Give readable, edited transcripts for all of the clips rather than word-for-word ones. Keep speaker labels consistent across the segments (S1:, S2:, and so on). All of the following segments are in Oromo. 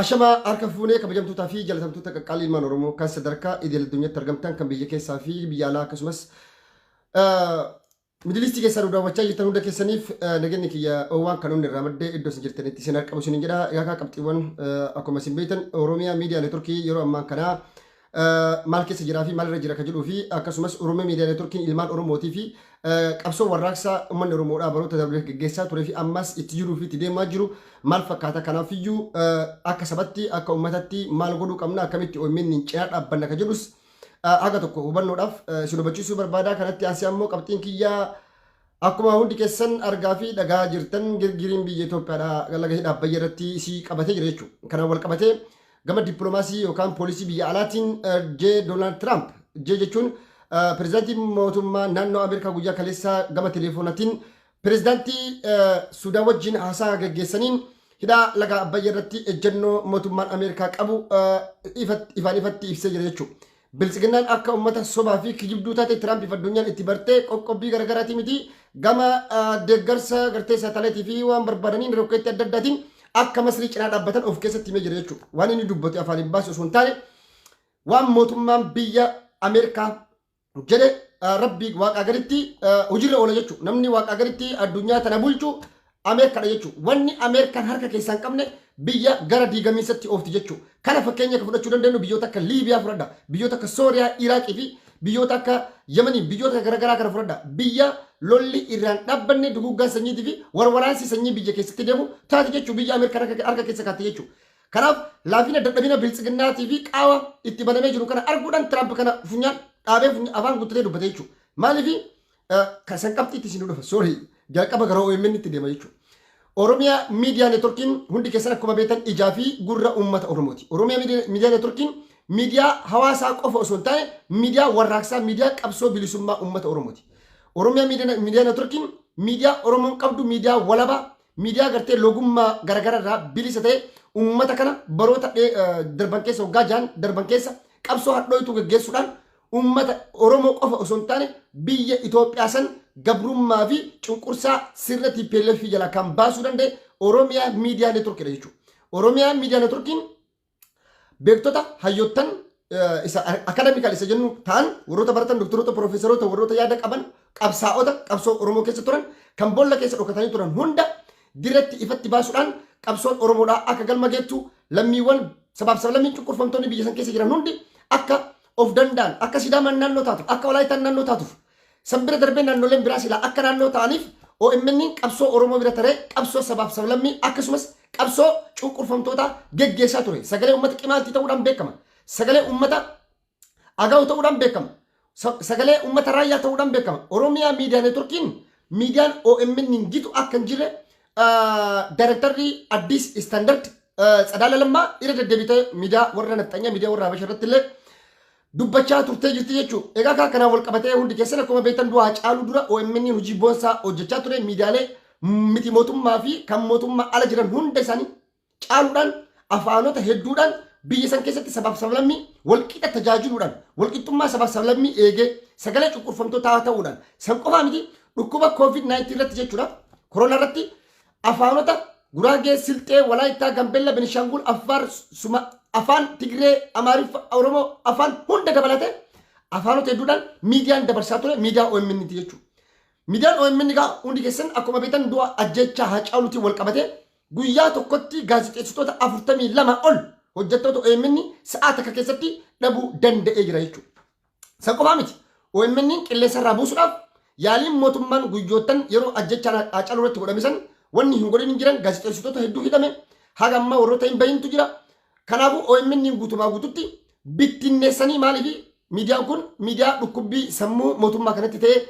S1: Ashamaa harka fuunee kabajamtootaa fi jalatamtoota qaqqaalii ilmaan Oromoo kan sadarkaa idil addunyaatti argamtan kan biyya keessaa fi biyya alaa akkasumas Middle East keessaa nu daawwachaa jirtan hunda keessaniif nageenyi kiyya oowwaan kan hundi irraa maddee iddoo isin jirtanitti isin harqabu isinin jedha. Egaa qabxiiwwan akkuma isin beektan Oromiyaa Miidiyaa Neetworkii yeroo ammaan kanaa maal keessa jiraa fi maalirra jira kan jedhuu fi akkasumas Oromiyaa Miidiyaa Neetworkiin ilmaan Oromootii fi qabsoo warraaqsaa uummanni Oromoodhaa baroota darbe geggeessaa turee fi ammas itti jiruu fi itti deemaa jiru maal fakkaata kanaafiyyuu akka sabatti akka uummatatti maal godhuu qabna akkamitti OMN cinaa dhaabbanna kan jedhus haga tokko hubannoodhaaf isin hubachiisuu barbaada. Kanatti aansee ammoo qabxiin kiyyaa akkuma hundi keessan argaa fi dhagaa jirtan girgiriin biyya Itoophiyaadha laga hidha Abbayya irratti isii qabatee jira jechuudha. Kanaan wal qabatee gama dippiloomaasii yookaan poolisii biyya alaatiin J. Doonaald Tiraamp J jechuun pirezidaantii mootummaa naannoo Ameerikaa guyyaa kaleessaa gama teleefoonatiin pirezidaantii Suudaan wajjin haasaa gaggeessaniin hidhaa laga Abbayya irratti ejjennoo mootummaan Ameerikaa qabu ifaan ifatti ibsee jira jechuudha. Biltsiginnaan akka uummata sobaa fi kijibduu taate Tiraampiif addunyaan itti bartee qoqqobbii garaagaraatii miti gama deeggarsa gartee saatalayitii fi waan barbaadaniin rokkeetti adda addaatiin akka Masrii cinaa dhaabbatan of keessatti himee jira jechuudha. Waan inni dubbate afaan hin baasu osoo hin taane waan mootummaan biyya Ameerikaa jedhe rabbii waaqaa gaditti hojiirra oola jechuudha. Namni waaqaa gaditti addunyaa tana bulchu Ameerikaadha jechuudha. Wanni Ameerikaan harka keessaa hin qabne biyya gara diigamiinsatti oofti jechuudha. Kana fakkeenya akka fudhachuu dandeenyu biyyoota akka Liibiyaa fudhadha. Biyyoota akka Sooriyaa, Iraaqii fi biyyoota akka Yemanii biyyoota garaagaraa kana fudhadha. Biyya lolli irraan dhaabbanne duguuggaan sanyiitii fi warwaraansi sanyii biyya keessatti deemu taate jechuudha. Biyya Ameerikaan harka keessa kaatte jechuudha. Kanaaf laafina dadhabina biltsiginnaatii fi qaawa itti banamee jiru kana arguudhaan Tiraamp kana funyaan dhaabee afaan guuttatee dubbate jechuudha. Maaliif kan san qabxiitti isin dhufa sorry jalqaba gara OMN itti deema jechuudha. Oromiyaa Miidiyaa Neetworkiin hundi keessan akkuma beektan ijaa fi gurra uummata Oromooti. Oromiyaa Miidiyaa Neetworkiin miidiyaa hawaasaa qofa osoo hin taane miidiyaa warraaqsaa miidiyaa qabsoo bilisummaa uummata Oromooti. Oromiyaa Miidiyaa Neetworkiin miidiyaa Oromoon qabdu miidiyaa walabaa miidiyaa gartee logummaa garagara irraa bilisa ta'e uummata kana baroota darban keessa waggaa ja'an darban keessa qabsoo hadhooytuu geggeessuudhaan uummata Oromoo qofa osoo hin taane biyya Itoophiyaa san gabrummaa fi cunqursaa sirna TPLF jalaa kan baasuu danda'e Oromiyaa Miidiyaa Neetworkiidha jechuudha. Oromiyaa Miidiyaa Neetworkiin beektota hayyoottan isa akademikaal isa jennu ta'an warroota baratan doktoroota piroofeesaroota warroota yaada qaban qabsaa'ota qabsoo Oromoo keessa turan kan boolla keessa dhokatanii turan hunda dirratti ifatti baasuudhaan qabsoon Oromoodhaa akka galma geettu lammiiwwan sabaaf sablammiin cunqurfamtoonni biyya san keessa jiran hundi akka of danda'an akka Sidaamaan naannoo taatu akka Walaayitaan naannoo taatuuf san bira darbee naannoleen biraa silaa akka naannoo ta'aniif OMN qabsoo Oromoo bira taree qabsoo sabaaf sablammii akkasumas qabsoo cunqurfamtootaa geggeessaa ture. Sagalee uummata qimaaltii ta'uudhaan beekama. Sagalee uummata Agaw ta'uudhaan beekama. Sagalee uummata raayyaa ta'uudhaan beekama. Oromiyaa Miidiyaa Neetworkiin miidiyaan OMN hin gitu akka hin jirre daayirektarri Addis Standard Tsadaala Lammaa irra deddeebitee miidiyaa warra nafxanyaa miidiyaa warra Habasha irratti illee dubbachaa turtee jirti jechuudha. Egaa kaa kanaan wal qabatee hundi keessan akkuma beektan du'a Haacaaluu dura OMN hojii boonsaa hojjechaa ture miidiyaalee miti mootummaa fi kan mootummaa ala jiran hunda isaanii caaluudhaan afaanota hedduudhaan biyya san keessatti sabaaf sablammii walqixa tajaajiluudhaan walqixxummaa sabaaf sablammii eegee sagalee cunqurfamtootaa ta'uudhaan san qofaa miti dhukkuba COVID-19 irratti jechuudha koronaa irratti afaanota Guraagee, Silxee, Walaayittaa, Gambella, Benishaangul, Affaar, Suma, afaan Tigree, Amaariffa, Oromoo, afaan hunda dabalatee afaanota hedduudhaan miidiyaan dabarsaa ture miidiyaa OMN ti jechuudha. Miidiyaan OMN egaa hundi keessan akkuma beektan du'a ajjeechaa Haacaaluutiin wal qabatee guyyaa tokkotti gaazexeessitoota 42 ol hojjettoota OMN sa'aa takka keessatti dhabuu danda'ee jira jechuudha. San qofaa miti. OMN qilleensa irraa buusuudhaaf yaaliin mootummaan guyyoottan yeroo ajjechaan Haacaaluu irratti godhame san wanni hin godhin hin jiran gaazexeessitoota hedduu hidhame haga ammaa warroota hin bahintu jira. Kanaafuu OMN guutumaa guututti bittinneessanii maaliif miidiyaan kun miidiyaa dhukkubbii sammuu mootummaa kanatti ta'ee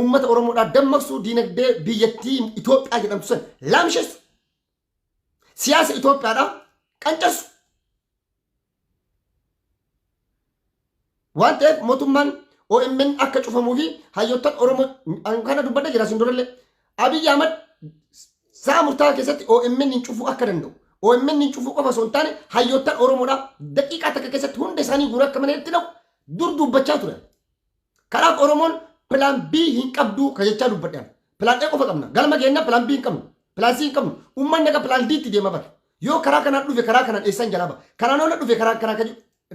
S1: uummata Oromoodhaa dammaqsu diinagdee biyyattii Itoophiyaa jedhamtu san laamsheessu siyaasa Itoophiyaadhaa qancarsu waan ta'eef mootummaan OMN akka cufamuu fi hayyoottan Oromoo kana dubbadha jira isin durallee Abiy Ahmad sa'a murtaa'aa keessatti OMN hin cufuu akka danda'u OMN hin cufuu qofa osoo hin taane hayyoottan Oromoodhaa daqiiqaa takka keessatti hunda isaanii guura akka malee itti dha'u dur dubbachaa ture. Kanaaf Oromoon plan B hin qabdu ka jechaa dubbadhe. Plan A qofa qabna. Galma geenna plan B hin qabnu. Plan C hin qabnu. Uummanni akka plan D itti deema bara. Yoo karaa kanaan dhufe karaa kanaan eessaan jalaa ba'a. Karaan oola dhufe karaa karaa kan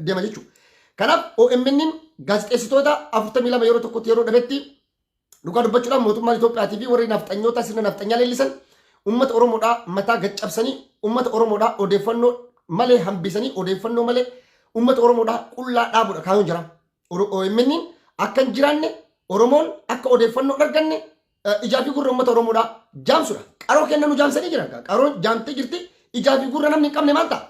S1: deema jechuudha. Kanaaf OMN gaazexeessitoota 42 yeroo tokkotti yeroo dhabetti, dhugaa dubbachuudhaan, mootummaan Itoophiyaatii fi warri nafxanyoota sirna nafxanyaa leellisan uummata Oromoodhaa mataa gaccabsanii, uummata Oromoodhaa odeeffannoo malee hambisanii, odeeffannoo malee uummata Oromoodhaa qullaa dhaabuudha kaayuun jira. OMN akka hin jiraanne, Oromoon akka odeeffannoo hin arganne, ijaa fi gurra uummata Oromoodhaa jaamsudha. Qaroo kenna nu jaamsanii jiran. Qaroon jaamtee jirti. Ijaa fi gurra namni hin qabne maal ta'a?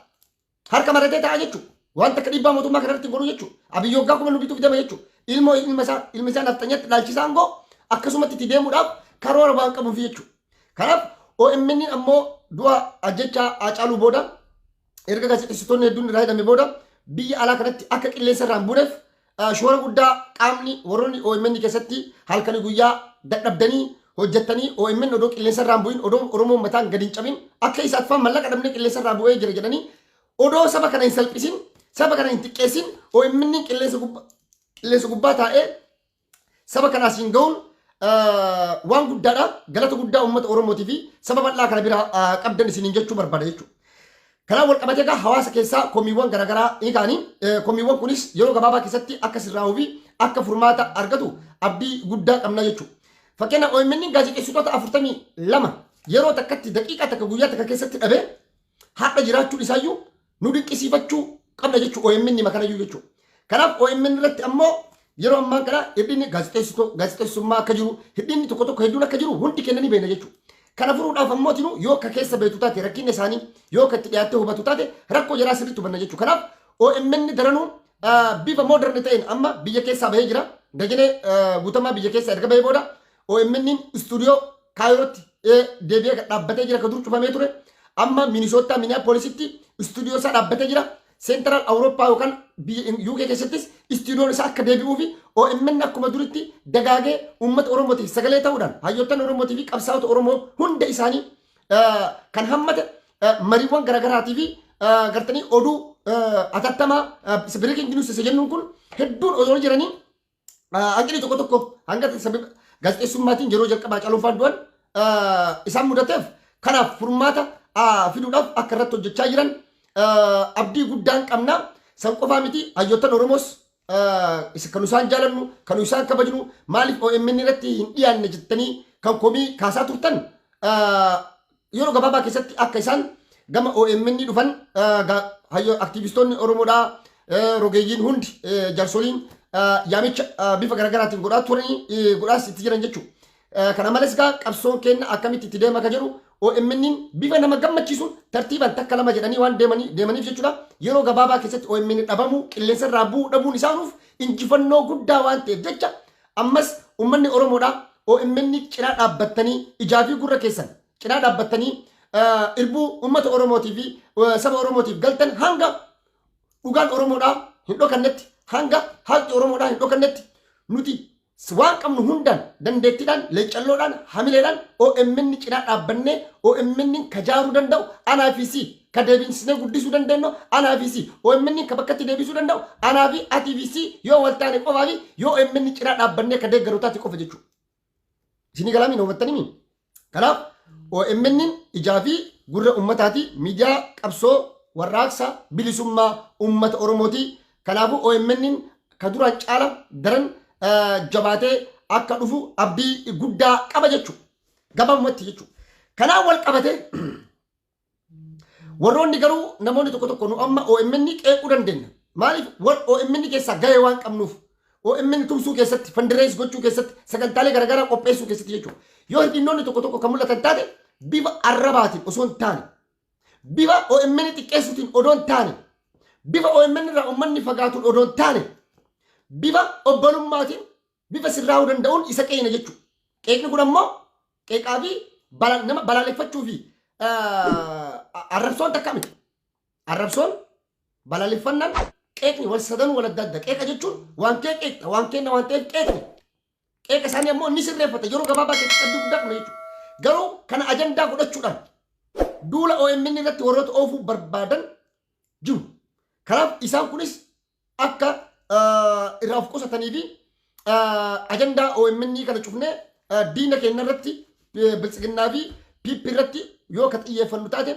S1: Harka maratee ta'a jechuudha. Waan takka dhiibbaa mootummaa kanarratti hin godhu jechuudha. Abiyyi waggaa 1000 nu bituuf deema jechuudha. Ilmoo ilma isaa ilmi isaa nafxanyatti dhaalchisaa aangoo akkasumatti itti deemuudhaaf karoora waan qabuuf jechuudha. Kanaaf OMN ammoo du'a ajjechaa Haacaaluu booda, erga gaazexeessitoonni hedduun irraa hidhame booda, biyya alaa kanatti akka qilleensa irraa hin buuneef shoora guddaa qaamni warroonni OMN keessatti halkanii guyyaa dadhabdanii hojjettanii, OMN odoo qilleensa irraa hin bu'in, odoo Oromoon mataan gadi hin cabin, akka isaaf faan mallaqa dhabnee qilleensa irraa bu'ee jira jedhanii, odoo saba kana hin salphisin, saba kana hin xiqqeessin, OMN qilleensa gubbaa taa'ee saba kanaas hin ga'uun waan guddaadha. Galata guddaa uummata Oromootii fi saba bal'aa kana bira qabdan isiniin jechuu barbaada jechuudha. Kanaaf wal qabatee egaa hawaasa keessaa komiiwwan garaagaraa ni ka'anii, komiiwwan kunis yeroo gabaabaa keessatti akka sirraa'uu fi akka furmaata argatu abdii guddaa qabna jechuudha. Fakkeenyaaf OMN gaazexeessitoota 42 yeroo takkatti, daqiiqaa takka, guyyaa takka keessatti dhabee har'a jiraachuun isaayyuu nu dinqisiifachuu qabna jechuudha, OMN makanayyuu jechuudha. Kanaaf OMN irratti ammoo yeroo ammaan kana hir'inni gaazexeessummaa akka jiru, hir'inni tokko tokko hedduun akka jiru hundi keenya ni beekna jechuudha. Kana furuudhaaf ammoo tinu yoo akka keessa beektu taate, rakkinni isaanii yoo akka itti dhiyaattee hubatu taate, rakkoo jaraa sirriitti hubanna jechuudha. Kanaaf OMN daranuu bifa modern ta'een amma biyya keessaa bahee jira. Dajanee Guutamaa biyya keessaa erga bahee booda OMN istuudiyoo Kaayirootti deebi'ee dhaabbatee jira, ka dur cufamee ture. Amma Minisootaa Minneapolisitti istuudiyoo isaa dhaabbatee jira. Central Awurooppaa yookaan biyya UK keessattis istuudiyoon isaa akka deebi'uu fi OMN akkuma duritti dagaagee uummata Oromootiif sagalee ta'uudhaan, hayyoottan Oromootii fi qabsaa'ota Oromoo hunda isaanii kan hammate, mariiwwan garaagaraatii fi gartanii oduu atattamaa, breaking news isa jennuun kun hedduun osoo jiranii, hanqinni tokko tokko hanga sababa gaazexeessummaatiin yeroo jalqabaa Caaluunfaan du'an isaan mudateef, kanaaf furmaata fiduudhaaf akka irratti hojjechaa jiran abdii guddaan qabna. San qofaa miti, hayyoottan Oromoos kan isaan jaalannu, kan isaan kabajnu, maaliif OMN irratti hin dhiyaanne jettanii kan komii kaasaa turtan, yeroo gabaabaa keessatti akka isaan gama OMN dhufan aktiivistoonni Oromoodhaa rogeeyyiin hundi, jaarsoliin, yaamicha bifa garaagaraatiin godhaa turanii, godhaas itti jiran jechuudha. Kana malees gaa qabsoon keenya akkamitti itti deema ka jedhu, OMN bifa nama gammachiisuun tartiibaan takka lama jedhanii waan deemaniif jechuudha. Yeroo gabaabaa keessatti OMN dhabamuu, qilleensa irraa bu'uu dhabuun isaanuuf injifannoo guddaa waan ta'eef jecha, ammas uummanni Oromoodhaa OMN cinaa dhaabbattanii, ijaa fi gurra keessan cinaa dhaabbattanii, irbuu uummata Oromootii fi saba Oromootiif galtan, hanga dhugaan Oromoodhaa hin dhokannetti, hanga haqni Oromoodhaa hin dhokannetti, nuti waan qabnu hundaan, dandeettiidhaan, leeccalloodhaan, hamileedhaan OMN cinaa dhaabbannee, OMN ka jaaruu danda'u anaa fi si, ka deebisnee guddisuu dandeenyu anaa fi si, OMN ka bakkatti deebisuu danda'u anaa fi atii fi si yoo wal taane qofaa fi yoo OMN cinaa dhaabbannee ka deeggaru taate qofa jechuudha. Isinii galaamiin hubattanii? Kanaaf OMN ijaa fi gurra uummataati, miidiyaa qabsoo warraaqsa bilisummaa uummata Oromooti. Kanaafuu OMN ka duraan caala daran jabaatee akka dhufu abdii guddaa qaba jechuudha. Gabaabumatti jechuudha. Kanaaf wal qabatee warroonni garuu namoonni tokko tokko, nu amma OMN qeequu dandeenya. Maaliif? Warra OMN keessaa gahee waan qabnuuf, OMN tumsuu keessatti, fundraise gochuu keessatti, sagantaalee garaagaraa qopheessuu keessatti jechuudha. Yoo hir'innoonni tokko tokko kan mul'atan taate, bifa arrabaatiin osoo hin taane, bifa OMN xiqqeessuutiin odoo hin taane, bifa OMN irraa uummanni fagaatuun odoo hin taane, bifa obbolummaatiin, bifa sirraa'uu danda'uun isa qeeyna jechuudha. Qeeqni kun ammoo qeeqaa fi nama balaaleffachuu fi arrabsoon takka miti. Arrabsoon, balaaleffannaan, qeeqni wal sadanuu wal adda adda. Qeeqa jechuun waan kee qeeqxa, waan kenna waan ta'eef qeeqni. Qeeqa isaanii ammoo inni sirreeffata yeroo gabaabaa keessatti, abdii guddaa qabna jechuudha. Garuu kana ajandaa godhachuudhaan duula OMN irratti warroota oofuu barbaadan jiru. Kanaaf isaan kunis akka irraa of qusatanii fi ajandaa OMN kana cufnee diina keenya irratti, biltsiginnaa fi PP irratti yoo ka xiyyeeffannu taate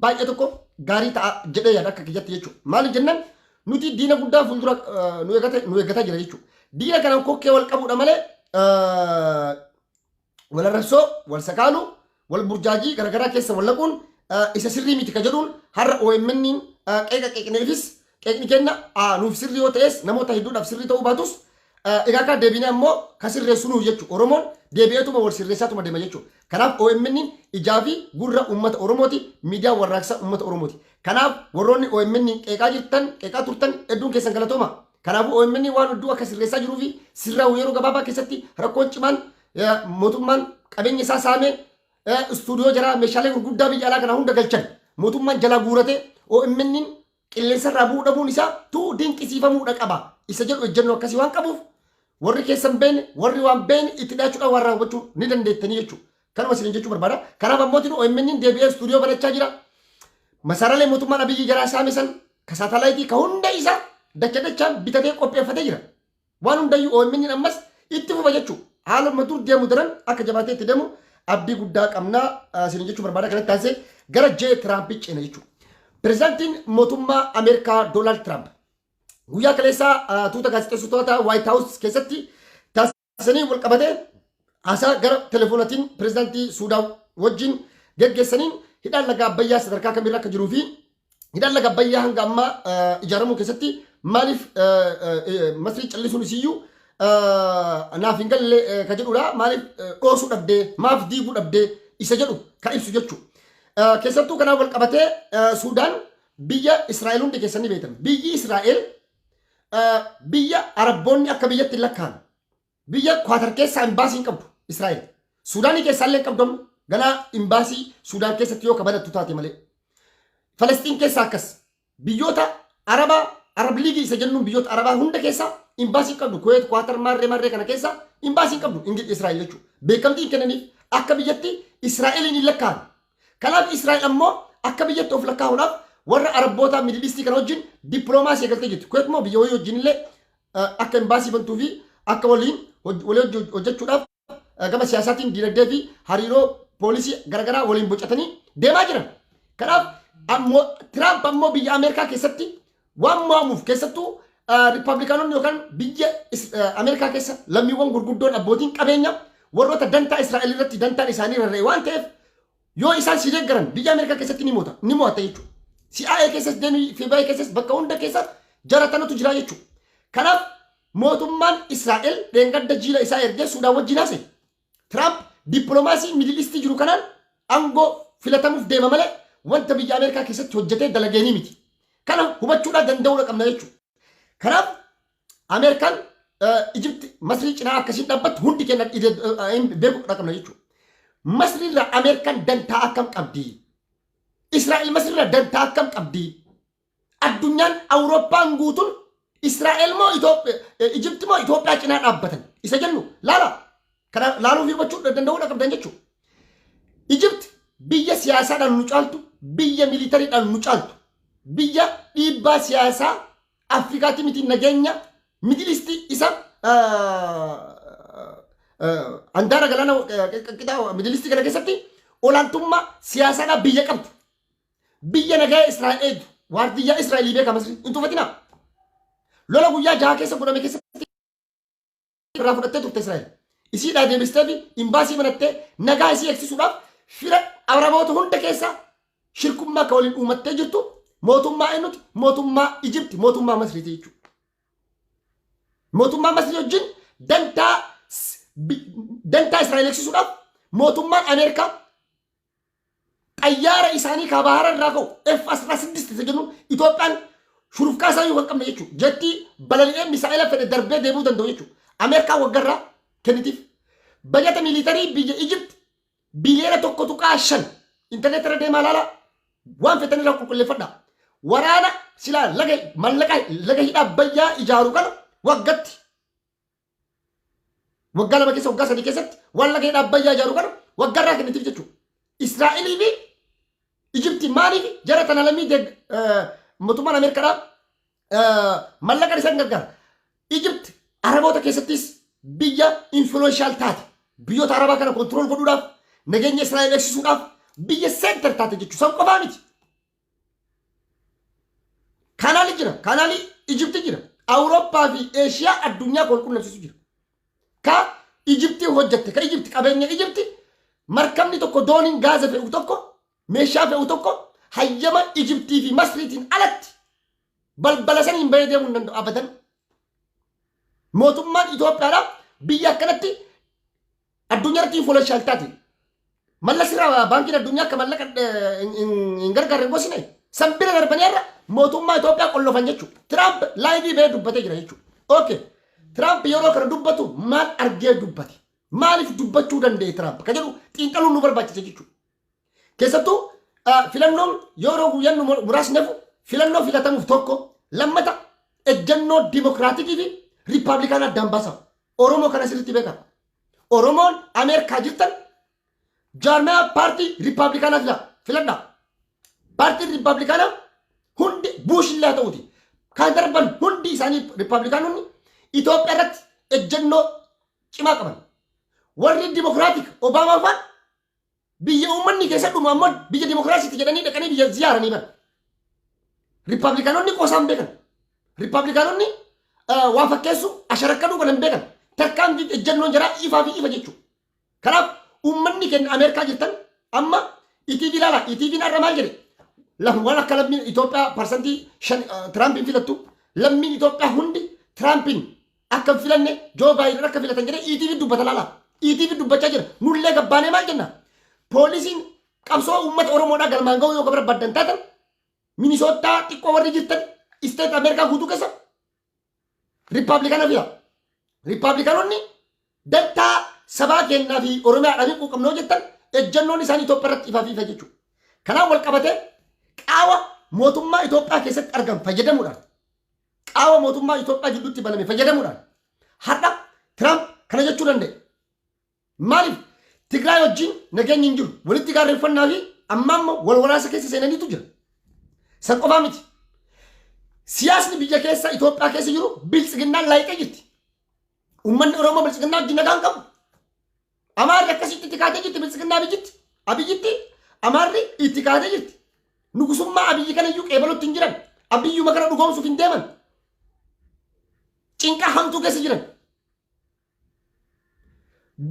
S1: baay'ee tokko gaarii ta'a jedhee yaada akka kiyyatti jechuudha. Maaliif jennaan, nuti diina guddaa fuuldura nu eeggataa jira jechuudha. Diina kanaan kokkee wal qabuudha malee wal arrabsoo, wal sakaaluu, wal burjaajii garaagaraa keessa wal laquun isa sirrii miti ka jedhuun har'a OMN qeeqa qeeqneefis, qeeqni kenna nuuf sirrii yoo ta'es, namoota hedduudhaaf sirrii ta'uu baatus, egaa akka deebinee ammoo ka sirreessu nuuf jechuudha. Oromoon deebi'eetuma wal sirreessaatuma deema jechuudha. Kanaaf OMN ijaa fi gurra uummata Oromooti, miidiyaa warraaqsaa uummata Oromooti. Kanaaf warroonni OMN qeeqaa jirtan, qeeqaa turtan, hedduun keessan galatooma. Kanaafuu OMN waan hedduu akka sirreessaa jiruu fi sirraa'u yeroo gabaabaa keessatti rakkoon cimaan mootummaan qabeenya isaa saamee, istuudiyoo jaraa, meeshaalee gurguddaa biyya alaa kana hunda galchan mootummaan jalaa guuratee, OMN qilleensa irraa bu'uu dhabuun isaa tuu dinqisiifamuudha qaba. Isa jedhu ejjennoo akkasii waan qabuuf, warri keessan beene, warri waan beene itti dhiyaachuudhaan waan raawwachuu ni dandeettanii jechuudha. Kanuma isin jechuu barbaada. Kanaaf ammoo OMN deebi'ee istuudiyoo banachaa jira. Masaaraalee mootummaan Abiyyi jaraa saame san, ka saatalaayitii, ka hunda isaa dacha dachaan bitatee qopheeffatee jira. Waan hundayyuu OMN ammas itti fufa jechuudha. Haaluma dur deemu daran akka jabaatee itti deemu abdii guddaa qabnaa isin jechuu barbaada. Kanatti taasisee gara J Tiraamp ceena jechuudha. Pireezidaantiin mootummaa Ameerikaa Doonaald Tiraamp guyyaa kaleessaa tuuta gaazexeessitoota White House keessatti taasisanii wal qabatee haasaa gara telefoonaatiin pireezidaantii Suudaan wajjin geggeessaniin, hidhaan laga Abbayyaa sadarkaa kamirra akka jiruu fi hidhaan laga Abbayyaa hanga ammaa ijaaramuu keessatti maaliif Masrii callisuun isiyyuu naaf hin galle ka jedhudha. Maaliif dhoosuu dhabdee, maaf diiguu dhabdee isa jedhu ka ibsu jechuudha. Keessattuu kanaan wal qabatee Suudaan biyya Israa'el hundi keessanii beektan. Biyyi Israa'el biyya Arabboonni akka biyyatti hin lakkaa'an. Biyya Kwaatar keessaa imbaasii hin qabdu Israa'el. Suudaanii keessaa illee hin qabdu, amma. Ganaa imbaasii Suudaan keessatti yoo kabanattu taate malee. Falastiin keessaa akkas. Biyyoota Arabaa, Arab Liigii isa jennuun, biyyoota Arabaa hunda keessaa imbaasii hin qabdu. Kuweet, Kwaatar, maarree maarree kana keessaa imbaasii hin qabdu Israa'el jechuudha. Beekamtii hin kennaniif, akka biyyatti Israa'eliin hin lakkaa'an. Kanaaf Israa'el ammoo akka biyyatti of lakkaa'uudhaaf warra Arabboota Middle East kana wajjin dippiloomaasii eegaltee jirti. Kuweet immoo biyya wayii wajjin illee akka imbaasii bantuu fi akka waliin walii hojjechuudhaaf gama siyaasaatiin, dinagdee fi hariiroo poolisii garaagaraa waliin bocatanii deemaa jiran. Kanaaf ammoo Tiraamp ammoo biyya Ameerikaa keessatti waan mo'amuuf, keessattuu Riippablikaanonni yookaan biyya Ameerikaa keessa lammiiwwan gurguddoon, abbootiin qabeenya, warroota dantaa Israa'el irratti dantaan isaanii rarra'e waan ta'eef, yoo isaan si deeggaran biyya Ameerikaa keessatti ni moota, ni mo'atta jechuudha. CIA keessas deemii, FBI keessas, bakka hunda keessa jara tanatu jira jechuudha. Kanaaf mootummaan Israa'el dheengadda jiila isaa ergee Suudaan wajjin haasa'e. Tiraamp dippiloomaasii Middle East jiru kanaan aangoo filatamuuf deema malee wanta biyya Ameerikaa keessatti hojjetee dalageenii miti. Kana hubachuudhaan danda'uudha qabna jechuudha. Kanaaf Ameerikaan Ijipti Masrii cinaa akkasiin dhaabbattu hundi keenya beekuu qabna jechuudha. Masriirraa Ameerikaan dantaa akkam qabdi? Israa'el Masriirraa dantaa akkam qabdi? Addunyaan Awurooppaan guutuun Israa'el moo Ijipti moo Itoophiyaa cinaa dhaabbatan isa jennu laala. Kana laaluu fi hubachuu danda'uudha qabdan jechuudha. Ijipti biyya siyaasaadhaan nu caaltu, biyya militariidhaan nu caaltu, biyya dhiibbaa siyaasaa Afrikaatti miti nageenya Middle East isa handaara galaana qixaa Middle East kana keessatti olaantummaa siyaasaadhaan biyya qabdu. Biyya nagaa Israa'el eegdu, waardiyyaa Israa'elii beeka Masri hin tuffatinaa. Lola guyyaa 6 keessa godhame keessatti irraa fudhattee turte Israa'el. Isiidhaa deebistee fi imbaasii banattee nagaa isii eegsisuudhaaf fira Araboota hunda keessa shirkummaa akka waliin uumattee jirtu mootummaa eenyuti? Mootummaa Ijipti, mootummaa Masriiti jechuudha. Mootummaa Masrii wajjin dantaa Israa'el eegsisuudhaaf mootummaan Ameerikaa xayyaara isaanii ka bahara irraa ka'u F-16 isa jennu, Itoophiyaan shurufkaa isaa yoo kan qabne jechuudha. Jettii balali'ee misaa'ila fedhe darbee deebi'uu danda'u jechuudha. Ameerikaan waggarraa kennitiif. Bajata miilitarii biyya Ijipt biliyoona 1.5, intarneet irra deemaa ilaalaa, waan fetan irraa qulqulleeffadha. Waraana silaa laga mallaqa laga hidha Abbayyaa ijaaru kana waggatti, waggaa 2 keessa, waggaa 3 keessatti waan laga hidha Abbayyaa ijaaru kana waggarraa kennitiif jechuudha. Israa'elii fi Ijipti maaliif jara tana lammii mootummaan Ameerikaadhaa mallaqa isaan gargaara? Ijipt Araboota keessattis biyya influential taate, biyyoota Arabaa kana control godhuudhaaf, nageenya Israa'el eegsisuudhaaf biyya center taate jechuudha. San qofaa miti. Kaanaalii jira. Kaanaalii Ijipti jira. Awurooppaa fi Eeshiyaa addunyaa wal qunnamsiisu jira. Ka Ijiptii hojjette, ka Ijipti qabeenya Ijipti, markabni tokko, dooniin gaaza fe'u tokko, meeshaa fe'u tokko hayyama Ijiptii fi Masriitiin alatti balbala saniin bahee deemuu hin danda'u abadan. Mootummaan Itoophiyaadhaa biyya akkanatti addunyaa irratti influential taate. Mallas irraa baankiin addunyaa akka mallaqa hin gargaarre hin gorsine. San bira darbanii irra mootummaa Itoophiyaa qollofan jechuudha. Tiraamp live bahee dubbatee jira jechuudha. Okay. Tiraamp yeroo kana dubbatu maal argee dubbate? Maaliif dubbachuu danda'e Tiraamp? Ka jedhu xiinxaluun nu barbaachisa jechuudha. Keessattuu filannoon yeroo guyyaan muraasni hafu filannoo filatamuuf tokko, lammata ejjennoo dimokiraatikii fi riippaabilikaanaa addaan baasa. Oromoo kana sirriitti beekaa. Oromoon Ameerikaa jirtan jaarmaya paartii riippaabilikaanaa filadhaa. Paartiin riippaabilikaanaa hundi, Buush illee haa ta'uti, kan darban hundi isaanii riippaabilikaanonni Itoophiyaa irratti ejjennoo cimaa qaban. Warri dimokiraatik Obaamaa fa'aan biyya uummanni keessa dhumu ammoo biyya dimokiraasiiti jedhanii dhaqanii biyya ziyaaranii bara. Riippaabilikaanonni qoosaan beekan. Riippaabilikaanonni waa fakkeessu asharakkanuu kana hin beekan. Tarkaanfii ejjennoon jaraa ifaa fi ifa jechuudha. Kanaaf uummanni keenya Ameerikaa jirtan amma ETV ilaala. ETV'n har'a maal jedhe? Waan akka lammiin Itoophiyaa 5% Tiraampiin filattu, lammiin Itoophiyaa hundi Tiraampiin akka hin filanne, Joo Baayiden akka filatan jedhee ETV dubbata laala. ETV dubbachaa jira. Nullee gabbaanee maal jenna? Poolisiin qabsoo uummata Oromoodhaa galmaan ga'uu yoo barbaaddan taatan, Minisootaa xiqqoo warri jirtan, state Ameerikaa guutuu keessa Riippaabilikana fila. Riippaabilikanonni dantaa sabaa kennaa fi Oromiyaadhaan hin quuqamne yoo jettan, ejjennoon isaanii Itoophiyaa irratti ifaa fi ifa jechuudha. Kanaaf wal qabatee qaawa mootummaa Itoophiyaa keessatti argamu fayyadamuudhaan, qaawa mootummaa Itoophiyaa gidduutti baname fayyadamuudhaan har'a Tiraamp kana jechuu danda'e. Maaliif? Tigraay wajjin nageenyi hin jiru. Walitti gaarreeffannaa fi amma ammoo wal waraansa keessa seenaniitu jira. San qofaa miti. Siyaasni biyya keessa Itoophiyaa keessa jiru biltsiginnaan laayixee jirti. Uummanni Oromoo biltsiginnaa wajjin nagaan qabu. Amaarri akkasitti itti kaatee jirti biltsiginnaa Abiyyitti. Abiyyitti Amaarri itti kaatee jirti. Nugusummaa Abiyyi kana iyyuu qeebalutti hin jiran. Abiyyuma kana dhugoomsuuf hin deeman. Cinqaa hamtuu keessa jiran.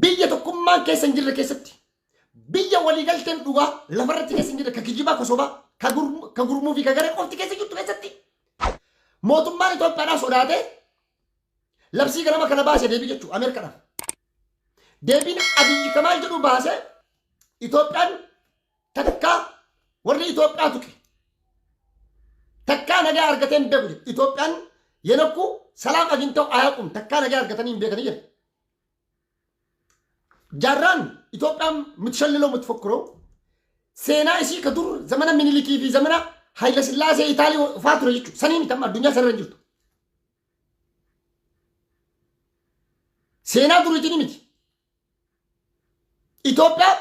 S1: Biyya tokkummaan keessa hin jirre keessatti, biyya waliigalteen dhugaa lafarratti keessa hin jirre, ka kijibaa, ka sobaa, ka gurmuu fi ka garee qofti keessa jirtu keessatti, mootummaan Itoophiyaadhaa sodaatee labsii ganama kana baase deebii jechuudha Ameerikaadhaaf. Deebiin Abiyyi Kamaal jedhu baase, Itoophiyaan takkaa warri Itoophiyaa tuqe takkaa nagaa argatee hin beeku jedhe. Itoophiyaan yenokku salaam agintaw ayaqum, takkaa nagaa argatanii hin beekanii jedhe. Jaarraan Itoophiyaan mitshalliloo mitfokkiroo seenaa isii ka dur zamana Minilikii fi zamana Hayila Sillaasee Itaalii faa ture jechuudha. Sanii miti, amma addunyaa sanarra hin jirtu. Seenaa duriitiin miti. Itoophiyaa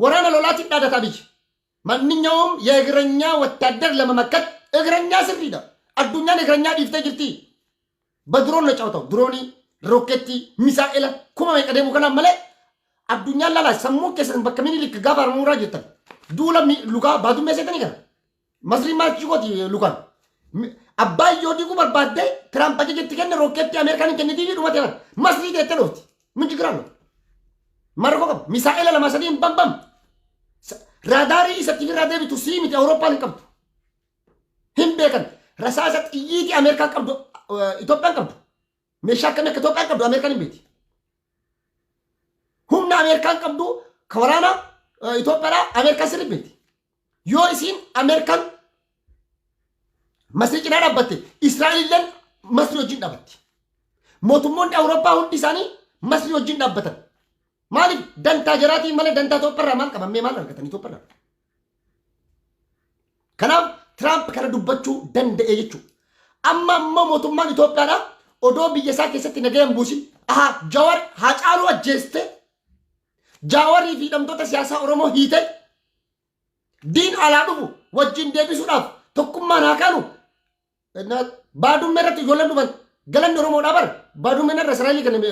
S1: waraana lolaatiin dhaadata biyya. ማንኛውም የእግረኛ ወታደር ለመመከት እግረኛ sirriidha. Addunyaan እግረኛ dhiiftee jirti. በድሮን ነው ጨዋታው። Diroonii, rokkeettii, misaa'ela kuma meeqa deemu kanaan malee addunyaan lala sammuu keessan bakka Minilik gaafa harmuuraa jirtan. Duula lukaa baadummee seetanii kana. Masriin maal gooti lukaan? Abbaa yoo diiguu barbaaddee Tiraamp ajaja kenne, rokkeettii Ameerikaan hin kennitii fi dhumate bara. Masrii teettee dhoofti. Min jigiraan marko qaba. Misaa'ela lama sadiin bam bam. Raadaarii isatti irraa deebitu sii miti, Awurooppaan hin qabdu. Hin beekan. Rasaasa xiyyiitii Ameerikaan qabdu Itoophiyaan qabdu. Meeshaa akkamii akka Itoophiyaan qabdu Ameerikaan hin beekti. Humna Ameerikaan qabdu ka waraana Itoophiyaadhaa Ameerikaan sirrii beekti. Yoo isiin Ameerikaan Masrii cinaa dhaabbatte, Israa'elilleen Masrii wajjin dhaabbatti. Mootummoonni Awurooppaa hundi isaanii Masrii wajjin dhaabbatan. Maaliif? Dantaa jaraatiin malee dantaa Itoophiyaarraa maal qaban? Mee maal argatan Itoophiyaarraa? Kanaaf Tiraamp kana dubbachuu danda'e jechuudha. Amma ammoo mootummaan Itoophiyaadhaa odoo biyya isaa keessatti nagaya hin buusin, aha, Jawar Haacaaluu ajjeeste, Jaawarii fi hidhamtoota siyaasaa Oromoo hiite, diin alaa dhufu wajjin deebisuudhaaf tokkummaan haa kaanu. Baadummee irratti ijoolleen dhuman galanni Oromoodhaa bara. Baadummeen irra Israa'elii kenname,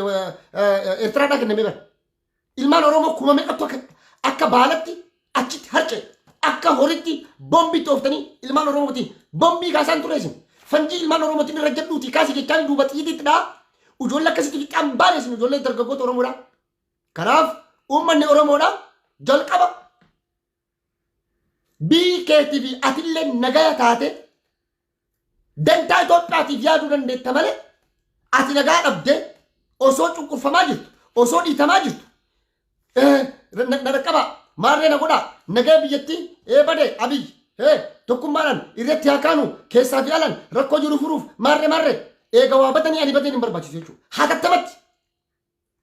S1: Eertiraadhaa kenname bara. Ilmaan Oromoo kuma meeqattu akka baalatti achitti harca'e. Akka horitti bombitti ooftanii ilmaan Oromootiin bombii kaasaan ture isin. Fanjii ilmaan Oromootiin irra jedhuuti kaasi jechaan duuba xiyyiitti dhaa. Ijoollee akkasitti fixaan baane isin ijoollee dargaggoota Oromoodha. Kanaaf uummanni Oromoodha jalqaba biyyi keetii fi atillee nagaya taate dantaa Itoophiyaatiif yaaduu dandeetta malee ati nagaa dhabdee osoo cunqurfamaa jirtu osoo dhiitamaa jirtu na dhaqqabaa maarree na godhaa nagaya biyyattii ee bade Abiy ee tokkummaadhaan irratti haa kaanu keessaa fi alaan rakkoo jiru furuuf maarree maarree eega waa badanii ani badeen hin barbaachisu jechuudha. Hatattamatti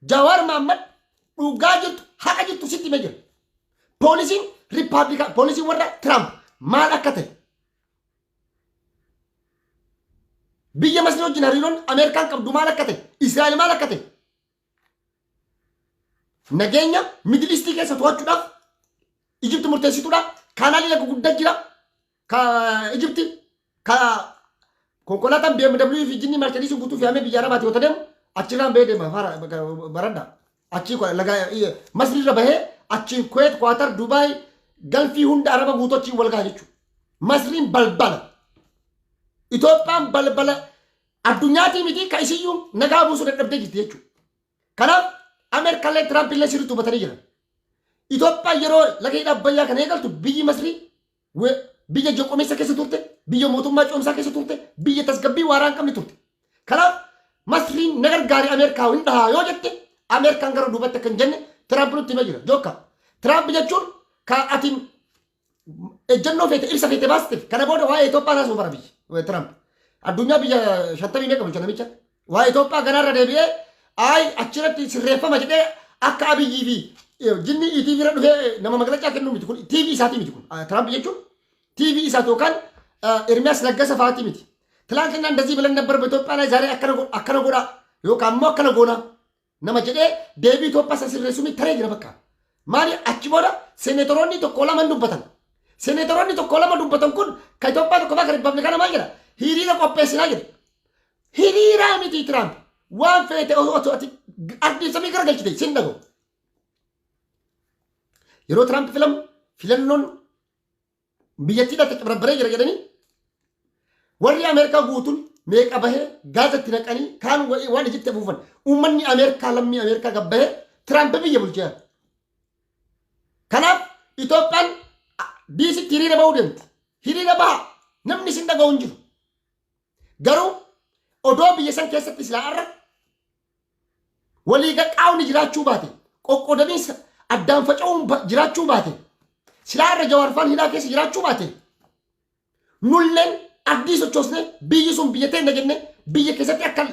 S1: Jawaar Mahaammad dhugaa jirtu haqa jirtu sitti himee jira. Poolisiin Riippaabilikaa poolisiin warra Tiraamp maal akka ta'e biyya Masrii wajjin hariiroon Ameerikaan qabdu maal akka ta'e Israa'el maal akka ta'e nageenya Middle East keessa to'achuudhaaf Ijipti murteessituudha. Kaanaalii laga guddaa jira. Ka Ijipti ka konkolaataan BMW fi jinni Mercedes guutuu fe'amee biyya Arabaati yoo deemu achirraan bahee deema fara baradha. Achii laga Masri irra bahee achiin Kuwait, Qatar, Dubaay, Galfii hunda Araba guutuu achiin wal gaha jechuudha. Masriin balbala. Itoophiyaan balbala addunyaatii miti ka isiyyuu nagaa buusuu dadhabdee jirti jechuudha. Kanaaf Ameerikaallee Tiraamp illee sirriitti hubatanii jiran. Itoophiyaan yeroo laga hidha Abbayyaa kana eegaltu biyyi Masrii biyya jeqomeessa keessa turte, biyya mootummaa ce'umsaa keessa turte, biyya tasgabbii waaraa hin qabne turte. Kanaaf Masriin na gargaari Ameerikaa hin dhahaa yoo jette Ameerikaan gara duubatti akka hin jenne Tiraamp nutti himee jira. Jookka. Tiraamp jechuun ka atiin ejjennoo feete ibsa feete baasteef kana booda waa'ee Itoophiyaa naasuu bara biyyi Tiraamp. Addunyaa biyya shantamii meeqa bulcha namicha. Waa'ee Itoophiyaa ganaarra deebi'ee ayi achirratti sirreeffama jedhee akka Abiyyii fi jinni ETV irra dhufee nama maglacaa kennuu miti kun TV isaatii miti kun. Tiraamp jechuun TV isaati yookaan Ermiyaas Laggasa fa'aatii miti. ትላንትና እንደዚህ ብለን ነበር በኢትዮጵያ ላይ ዛሬ akkana godha yookaan immoo akkana goona nama jedhee deebii Itoophiyaa san sirreessuu miti taree jira bakka. Maali achi booda seeneetoroonni tokko lama hin dubbatan. Seeneetoroonni tokko lama dubbatan kun ka Itoophiyaa tokko fa'aa ka Riippaabilikaana maal jedha? Hiriira qopheessinaa jedhe. Hiriiraa miti Tiraamp. Waan feete osoo ati ardii samii gara galchite sin dhaga'u. Yeroo Tiraamp filamu filannoon biyyattiidhaan caccabbaree jira jedhanii warri Ameerikaa guutuun meeqa bahee gaazatti naqanii kaan waan Ijipti afuufan uummanni Ameerikaa lammii Ameerikaa gabbahee Tiraamp biyya bulchee. Kanaaf Itoophiyaan diisitti hiriira bahuu deemti. Hiriira baha namni isin dhaga'u hin jiru. Garuu odoo biyya san keessatti silaa irra walii qaqqaawni jiraachuu baate qoqqoodamiinsa addaan faca'uun jiraachuu baate silaa irra Jawaarfaan hidhaa keessa jiraachuu baate nulleen ardii sochoosne biyyi sun biyya teenya jenne biyya keessatti akka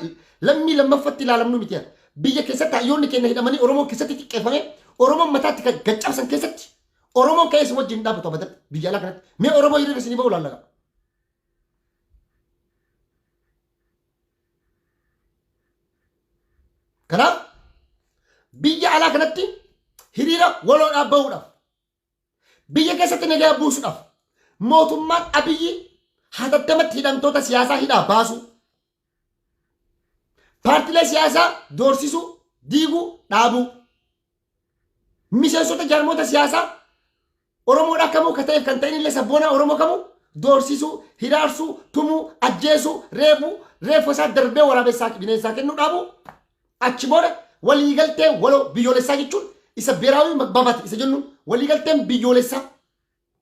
S1: lammii lammaffatti ilaalamnu miti. Biyya keessatti hayyoonni keenya hidhamanii Oromoo keessatti xiqqeeffame Oromoon mataatti kan gaccabsan keessatti Oromoon ka'ee isin wajjin dhaabbatu abadan biyya alaa kanatti mee Oromoo hiriira isinii ba'u laallaqa. Kanaaf biyya alaa kanatti hiriira waloodhaaf bahuudhaaf biyya keessatti nagaa buusuudhaaf mootummaan Abiyyi hatattamatti hidhamtoota siyaasaa hidhaa baasuu paartilee siyaasaa doorsisuu diiguu dhaabuu miseensota jaarmoota siyaasaa Oromoodhaa kamuu ka ta'eef kan ta'in illee sabboonaa Oromoo kamuu doorsisuu, hiraarsuu, tumuu, ajjeesuu, reebuu, reeffa isaa darbee waraabessaa bineensaa kennuu dhaabuu achi booda waliigaltee waloo biyyoolessaa jechuun isa beeraawii magbaabati isa jennu waliigalteen biyyoolessaa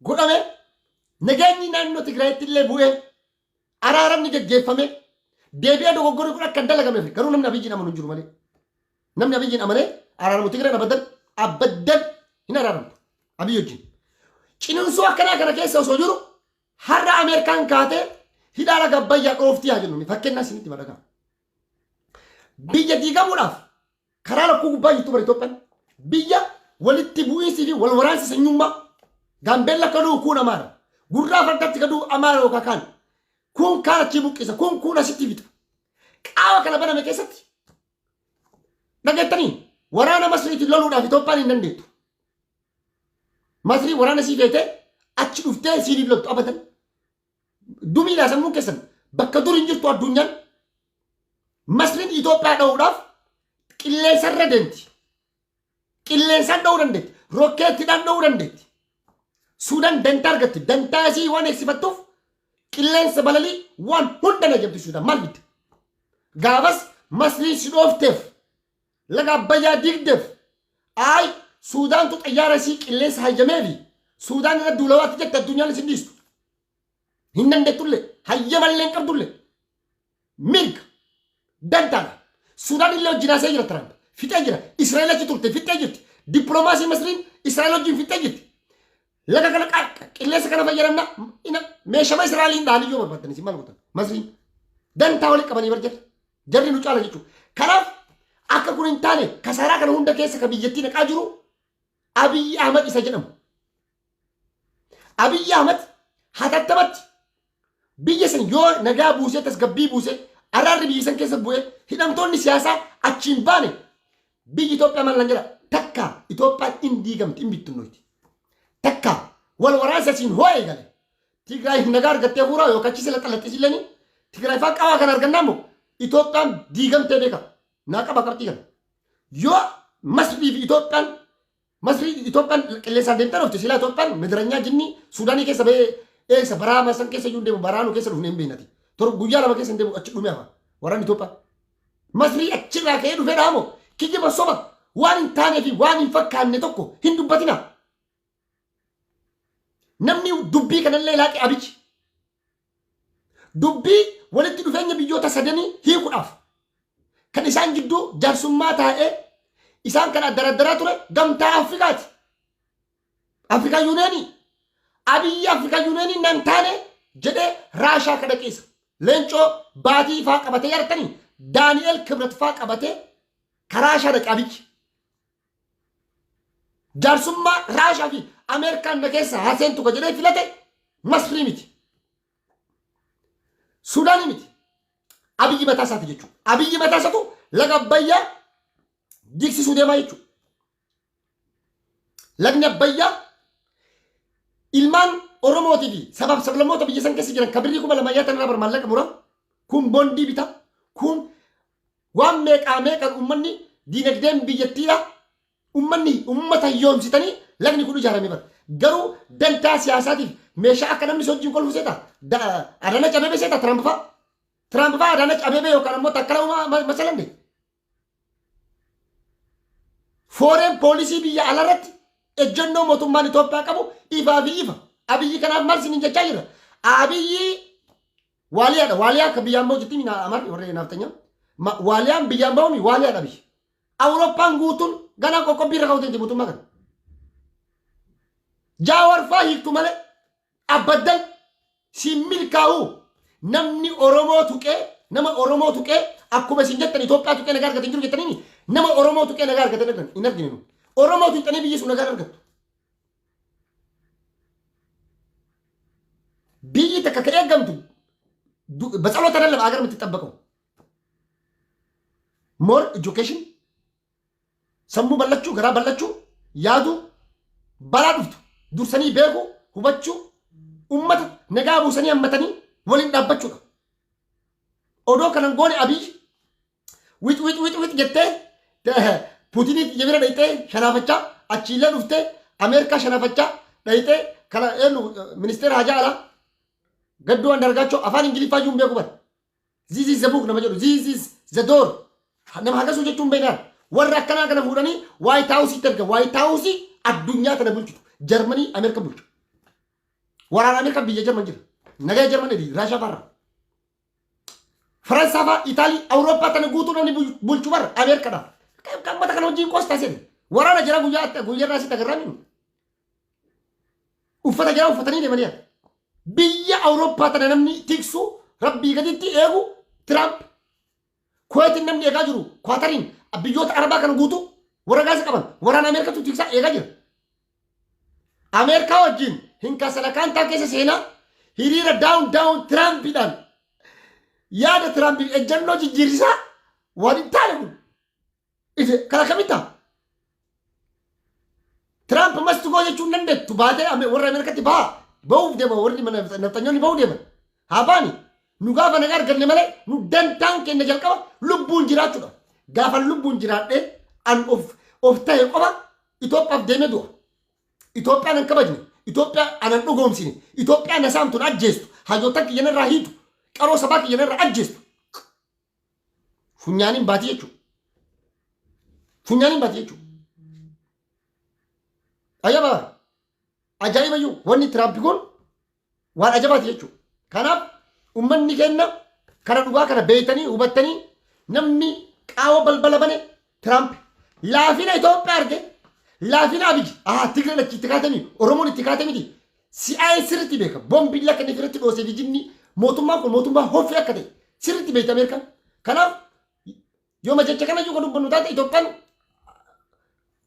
S1: godhame nageenyi naannoo Tigraayitti illee bu'ee araaramni geggeeffame deebi'ee dogoggorri kun akka hin dalagameef garuu namni Abiyyiin amanu hin jiru malee. Namni Abiyyiin amanee araaramu Tigreen abadan abadan hin araaramtu Abiyyi wajjin. Ciniinsuu akkanaa kana keessa osoo jiru har'a Ameerikaan kaatee hidhaa laga Abbayyaa dhooftii haa jennu fakkeenyaa isinitti madaqaa. Biyya diigamuudhaaf karaa lakkuu gubbaa jirtu bara Itoophiyaan biyya walitti bu'iinsii fi wal waraansa sanyummaa Gaambeella akka du'u kuun Amaara gurraa fardatti ka du'u Amaara yookaan kaan kuun kaan achii buqqisa kuun kuun asitti fixa. Qaawa kana baname keessatti dhageettanii waraana Masriitiin loluudhaaf Itoophiyaan hin dandeettu. Masrii waraana sii feetee achi dhuftee siiniif loltu abadan. Dumiidhaa sammuun keessan bakka dur hin jirtu addunyaan. Masriin Itoophiyaa dha'uudhaaf qilleensarra deemti. Qilleensaan dha'uu dandeetti. Rokkeettiidhaan dha'uu dandeetti. Suudaan dantaa argatti. Dantaa isii waan eegsifattuuf qilleensa balalii waan hunda na jabdi Suudaan maal fidde? Gaafas Masriin si dhoofteef, laga Abbayyaa diigdeef, ayi Suudaantu xayyaara isii qilleensa hayyameefi Suudaan irra duulawaatti jette addunyaan isin dhiistu. Hin dandeettullee, hayyamallee hin qabdullee. Mirga dantaadha. Suudaan illee wajjin haasa'ee jira Tiraamp. Fixee jira. Israa'el achi turte fixee jirti. Dippiloomaasii Masriin Israa'el wajjin fixee jirti. Laga kana qilleensa kana fayyadamna meeshama Israa'eliin dhaalii yoo barbaaddan isin maal gootan? Masriin dantaa walitti qabanii bar jarri. Jarri nu caala jechuudha. Kanaaf akka kun hin taane kasaaraa kana hunda keessa kan biyyattii naqaa jiru Abiyyi Ahmad isa jedhamu. Abiyyi Ahmad hatattamatti biyya san yoo nagaa buusee, tasgabbii buusee, araarri biyya san keessa bu'ee, hidhamtoonni siyaasaa achiin baane, biyyi Itoophiyaa maal nan jedha, takka Itoophiyaan in diigamti, in bittinnoyti. Takka wal waraansa asiin hoo eegale Tigraay nagaa argattee fuuraa yookaan achi sila xalaxisillanii Tigraay faa qawaa kana argannaa immoo Itoophiyaan diigamtee beeka. Naa qaba qabxii kana. Yoo Masrii fi Itoophiyaan, Masrii Itoophiyaan qilleensaan deemtee dhufte, silaa Itoophiyaan midiranyaa jinni Suudaanii keessa bahee eessa baraa masan keessa iyyuu hin deemu, baraanuu keessa dhufne hin beeknati. Torba guyyaa 2 keessa hin deemu, achi dhume hafa waraanni Itoophiyaa. Masrii achirraa ka'ee dhufee dhaamoo kijiba soba waan hin taanee fi waan hin fakkaanne tokko hin dubbatina. Namni dubbii kanallee laaqe Abiyyi. Dubbii walitti dhufeenya biyyoota sadanii hiikuudhaaf kan isaan jidduu jaarsummaa taa'ee isaan kan addaraddaraa ture Gamtaa Afrikaati. Afrikaa Yuuneenii. Abiyyi Afrikaa Yuuneenii nan taane jedhee Raashaa kadhaqiisa. Leencoo Baatii faa qabatee yaadattanii, Daani'eel Kibrat faa qabatee karaa Raashaa dhaqe Abiyyi. Jaarsummaa Raashaa fi Ameerikaan na keessa haa seentu ka jedhee filate Masrii miti. Suudaanii miti. Abiyyi mataa isaati jechuudha. Abiyyi mataa isaatu laga Abbayyaa jigsisuu deemaa jechuudha. Lagni Abbayyaa ilmaan Oromootii fi sabaaf sablammoota biyya san keessa jiran ka birrii 2000 nyaatan irraa bar maallaqa mura. Kun bondii bita. Kun waan meeqaa meeqan uummanni diinagdeen biyyattiidha. Uummanni uummata hiyyoomsitanii lagni kun ijaarame bara. Garuu dantaa siyaasaatiif meeshaa akka namni sochiin kolfu seeta. Adaanach Abeebee seeta Tiraamp fa'a. Tiraamp fa'a Adaanach Abeebee yookaan ammoo Takkala Uumaa masalande. Foreign policy biyya alaarratti ejjennoo mootummaan Itoophiyaa qabu ifaa fi ifa. Abiyyi kanaaf maal isiniin jechaa jira? Abiyyi waaliyaadha. Waaliyaa akka biyyaan bahu jetti mina amarri warri naaftanya. Waaliyaan biyyaan bahumi waaliyaadha biyya. Awurooppaan guutuun ganaa qoqqobbii irra kaa'uutiin mootummaa kana. Jaawar faa hiiktu malee abbaddan siin milkaa'u. Namni Oromoo tuqee, nama Oromoo tuqee, akkuma isin jettan Itoophiyaa tuqee nagaa argate hin jiru jettanii, nama Oromoo tuqee nagaa argate hin argine nu. Oromoo tuqxanii biyyi sun nagaa argattu. Biyyi takka ka eegamtu በጸሎት አይደለም አገር የምትጠበቀው። More education, sammuu bal'achuu, garaa bal'achuu, yaaduu, balaa dhuftu dursanii beekuu, hubachuu, ummata nagaa buusanii hammatanii waliin dhaabbachuudha. Odoo kanan goone Abiyyi wix wix wix wix jettee Puutiniif ija bira dhayxee shanaafachaa, achiillee dhuftee Ameerikaa shanaafachaa dhayxee kana eenyu ministeera hajaa alaa Gadduu Andargaachoo afaan Ingiliffaa iyyuu hin beeku bara. This is the book nama jedhu, this is the door nama hagasuu jechuun beeknaan warra akkanaa kana fuudhanii White House erga. White House addunyaa tana bulchitu Jarmanii Ameerika bulchu. Waraana Ameerikaa biyya Jarman jira. Nagaa Jarman edi Raashaa farra. Faransaa fa'aa, Itaalii, Awurooppaa tana guutuu namni bulchu bara Ameerikaadha. Uummata kana wajjin qoostaa seene. Waraana jira guyyaa guyyaa irraa sitti agarraa minu. Uffata jira uffatanii deemanii. Biyya Awurooppaa tana namni tiksu, rabbii gaditti eegu Tiraamp. Kuweetiin namni eegaa jiru Kwaatariin, biyyoota Arabaa kana guutuu warra gaasa qaban waraana Ameerikaatu tiksaa eegaa jira. Ameerikaa wajjin hin kasalakaantaa keessa seenaa hiriira down down Tiraampiidhaan yaada Tiraampiif ejjennoo jijjiirsisaa waan hin taane kun. Ije kana kamitti ta'a? Tiraamp must go jechuun dandeettu baatee warra Ameerikaatti baha bahuuf deema, warri nafxanyoonni bahuu deeman. Haa baani, nu gaafa nagaa arganne malee nu dantaan keenya jalqaba lubbuun jiraachuudha. Gaafa lubbuun jiraadhee an of ta'e qofa Itoophiyaaf deemee du'a. Itoophiyaan hin kabajne. Itoophiyaa anan dhugoomsine, Itoophiyaa na saamtu, na ajjeestu, hayyoottan kiyya narraa hiitu, qaroo sabaa kiyya narraa ajjeestu. Funyaaniin baati jechuudha. Funyaaniin baati jechuudha. Ajaba! Ajaa'ibayyuu wanni Tiraamp kun waan ajabaati jechuudha. Kanaaf uummanni keenya kana dhugaa kana beektanii hubattanii, namni qaawa balbala bane Tiraamp laafina Itoophiyaa arge, laafina Abiyyi, Tigreen achi itti kaatanii Oromoon itti kaate miti, si'aayee sirriitti beeka. Boombiin akka inni ofirratti dhoosee fi jinni mootummaan kun mootummaa hoffee akka ta'e sirriitti beekta Ameerikaan. Kanaaf yoo jecha kana iyyuu kan dubbannu taate, Itoophiyaan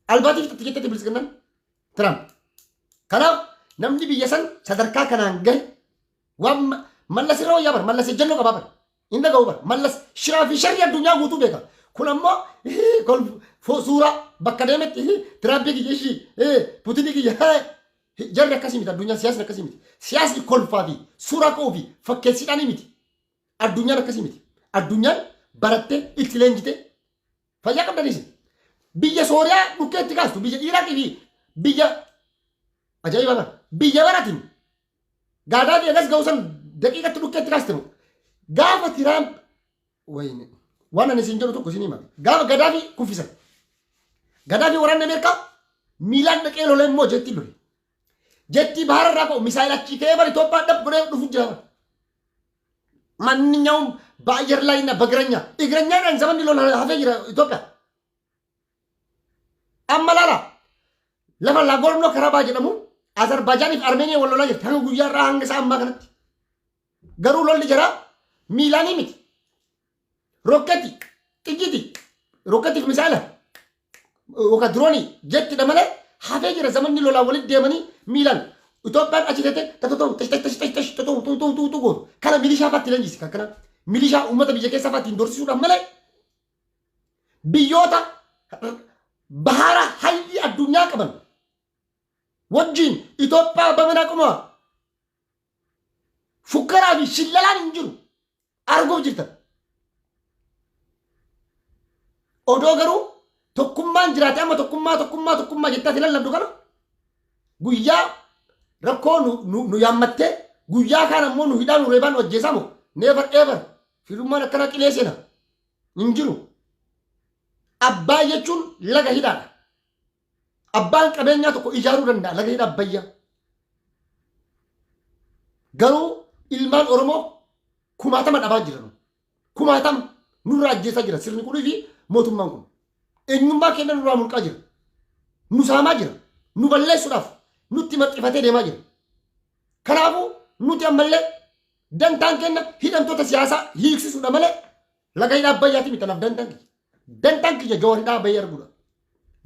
S1: albaatii fixatti jettee bilisiginnaan Tiraamp. Kanaaf namni biyya san sadarkaa kanaan gahe waan Mallas irra wayyaa bara. Mallas ejjennoo qabaa bara. Hin dhaga'u bara. Mallas shiraa fi sharri addunyaa guutuu beeka. Kun ammoo suuraa bakka deemetti Tiraampii kiyya, ishii Putinii kiyya, jarri akkasii miti. Addunyaan siyaasni akkasii miti. Siyaasni kolfaa fi suuraa ka'uu fi fakkeessiidhaanii miti. Addunyaan akkasii miti. Addunyaan barattee itti leenjitee fayyaa qabdaniis. Biyya Sooriyaa dhukkee itti kaastu, biyya Iraaqii fi biyya ajaa'iba bara. Biyya baratiin gaadaa fi agas ga'u san daqiiqatti dhukkee itti kaaste. Gaafa Tiraamp wayne waan ani isin jedhu tokko isin hima. Gaafa Gadaafi kuffisan. Gadaafi waraanni Ameerikaa miilaan dhaqee lolee immoo jetti lole. Jettii bahara irraa ka'u misaayil achii ka'ee bara Itoophiyaa dhab godhee dhufu jira. ማንኛውም በአየር ላይ እና በእግረኛ እግረኛን ዘመን lola hafee jira Itoophiyaa. Amma laala, lafa Nagorno Karabaa jedhamu Azerbaaijaanii fi Armeeniyaa wal lolaa jirti hanga guyyaa irraa hanga isaa ammaa kanatti. Garuu lolli jara miilaanii miti. Rokketti, xiyyiti, rokkettii fi misaayila yookaan diroonii jettidha malee hafee jira zamanni lolaa walitti deemanii miilaan. Itoophiyaan achi teessee tatotoo tash tash tash tash tash tatoo tuu tuu tuu tuu gootu. Kana milishaa fa'aatti leenjisi kan kana milishaa uummata biyya keessaa fa'aatti hin dorsiisuudhaaf malee biyyoota bahara hayyii addunyaa qaban wajjin Itoophiyaa bamanaa qomaa fukkaraa fi shillalaan hin jiru arguuf jirtan. Odoo garuu tokkummaan jiraate, amma tokkummaa tokkummaa tokkummaa jettee ati lallabdu kana, guyyaa rakkoo nu yaammattee, guyyaa kaan ammoo nu hidhaa, nu reebaa, nu ajjeesaa moo? Never ever. Firummaan akkanaa qilee seena hin jiru. Abbaa jechuun laga hidhaadha. Abbaan qabeenyaa tokko ijaaruu danda'a laga hidha Abbayyaa. Garuu ilmaan Oromoo kumaatama dhabaa jiran. Kumaatama nurraa ajjeesaa jira sirni kunii fi mootummaan kun. Eenyummaa keenya nurraa mulqaa jira. Nu saamaa jira. Nu balleessuudhaaf nutti maxxifatee deemaa jira. Kanaafuu nuti ammallee dantaan keenya hidhamtoota siyaasaa hiiksisuudha malee laga hidha Abbayyaati miti anaaf dantaan kiyya. Dantaan kiyya Jawar hidhaa bahee arguudha.